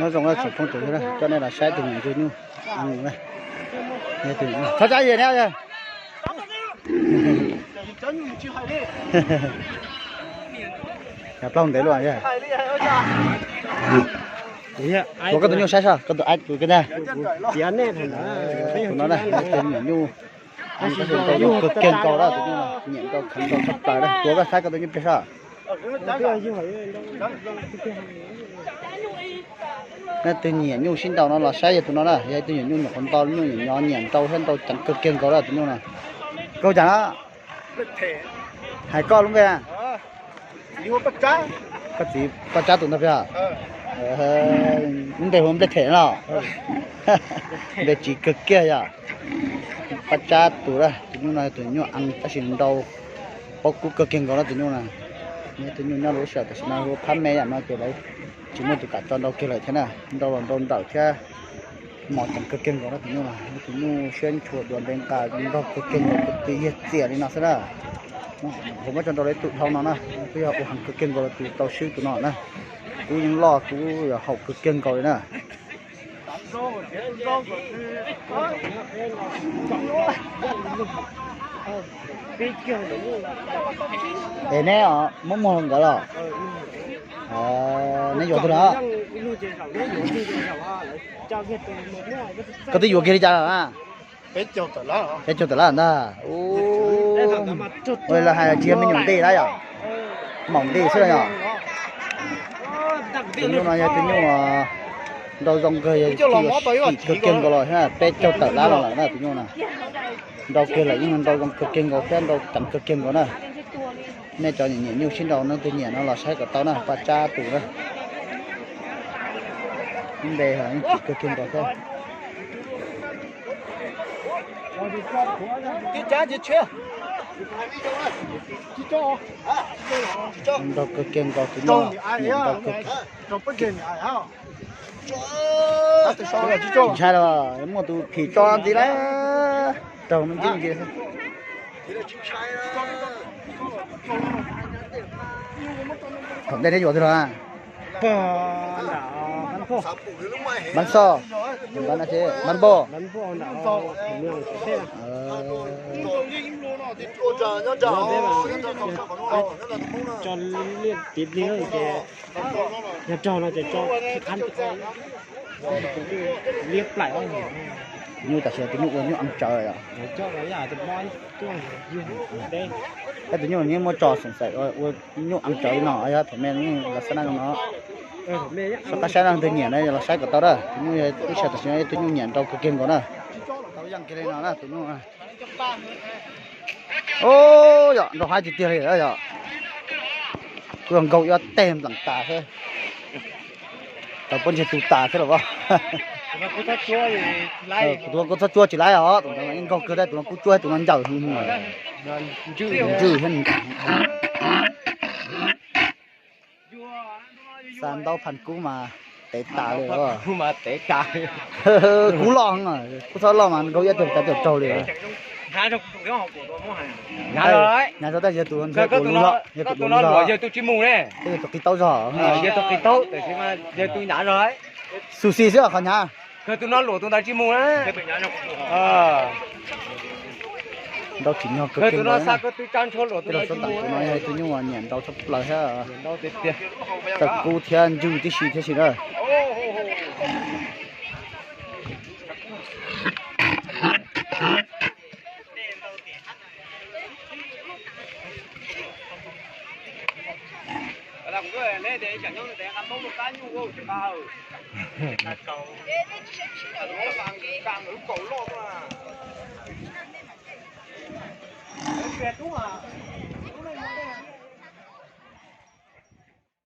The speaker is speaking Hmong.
Nyob zoo tsoom phooj ywg, coj nej los saib tus nyuam ntsuag nyuj. Txhob txab yog ne. Plaub ntev luaj. Tuav koj tus nyuj saib soj, koj tus ais tus koj ntag. Tus no na, tus nyuam nyuj kawg kiag nkaus na, tus nyuj nyiam nrau kheev nrau tshaj plaws na. Tuav koj saib koj tus nyuj pliag soj. Nej twg nyiam nyuj sib nraus no los saib yog tus no na, yog ib tug nyuam nyuj nyuam qhuav nto, nyuj nyuam nyo nyiam nrau thiab nrau ceev kawg kiag nkaus na tus nyuj na. Koj hu cas na? Hais koj lub npe. Koj txiv Paj Tsab tus ntag pliag. Lub npe hu Nplej Them los? Npe tsiv kawg kiag yom. Paj Tsab tus na, tus nyuj no tus nyuj eev tab sis nrau paub kub kawg kiag nkaus na tus nyuj na. Tus nyuj nyob lub sij hawm tam sim no hu phab me yam no ces lawv tsis muaj tus kam tso nrau kiag lawm thiab na, nrau los nrau ntawm thiab. Mos ceev kawg kiag nkaus na tus nyuj na, tus nyuj siab ntshuam dua ntev nqa nrog kawg kiag nkaus, kwv tw yig txiam li no xwb na. Kuv muab tso nrau lawv tus dhau no na, twb yog ua heev kawg kiag nkaus lawv tus tau swb tus no na. Kub yeej loj kub yog haum kawg kiag nkaus li na. Es neb muab muag nkawd los? Neb yuav twg los? Koj twb yuav kiag li cas los na? Peb caug tawm lab ntag. Ua li los hais tsis yog me nyuam ntej lab yom? Maum ntej xwb yom? Tus nyuj no yog tus nyuj nrau zoo kawg, yog kawg kiag nkaus los thiab, peb caug tawm lab los lawm na tus nyuj na. Nrau kiag lawm yeej nrau zoo kawg kiag nkaus thiab nrau ceev kawg kiag nkaus na. Nej cov nyiam nyuj sib nraus no, tus nyiam no los saib kom tau na, Paj Tsab tus na. Lub npe yeej tsis kawg kiag nkaus thiab. Nrau kawg kiag nkaus tus nyuj, nrau kawg kiag. Ntshai los muaj tus phim tso ntxiv lawm, raug me ntsis ntxiv. Thaum ntej neb yuav twg los? Npab Xoj, Npab Npoj. Tso liab tiv plig ces yog raug no ces tso qab liab plaim. Tus nyuj tam sim tus nyuj ua nyuj eev tsawv yom. Tab tus nyuj yeej muab tso xeem xaim ua nyuj eev tsawv li no yog thaum me los xab na no. Soj qab saib leej twg nyiam na los saib kom tau na. Tus nyuj ib sij tam sim no tus nyuj nyiam nrau kawg kiag nkaus na. Tau yeej kiag li no na tus nyuj. Yog nrau haib tiag tiag li yog. Kuj yog nkaug ib ob teg nplam tas xwb. Tau pob ntseg tu tas xwb los as. Kuv tus koj txhob tsuab tsis laib os, nkaug kawg tus no kub tsuab tus no ncaws heev. Ntswj thiab. Xa ntaub phaj kub mas tev tas li. Kub loj heev, kub txhob loj mas nkaug ib teg tas caum raug li. Hnyav zog tab sis yog tus, yog tus qis taub zog, yog tus qis taub, yog tus hnyav zog. Xu xi xwb qhov hnyav. Kawg tus no luam tus ntawd tsis mus na. Nrau tsim nyog kawg kiag no. Tus no xa kawg tus tsa ntsho luam tus ntawd tsis mus. Tus no yog tus nyuj nyiam nrau tshaj plaws thiab. Tawm kub thiab ntswj tib si thiab si na.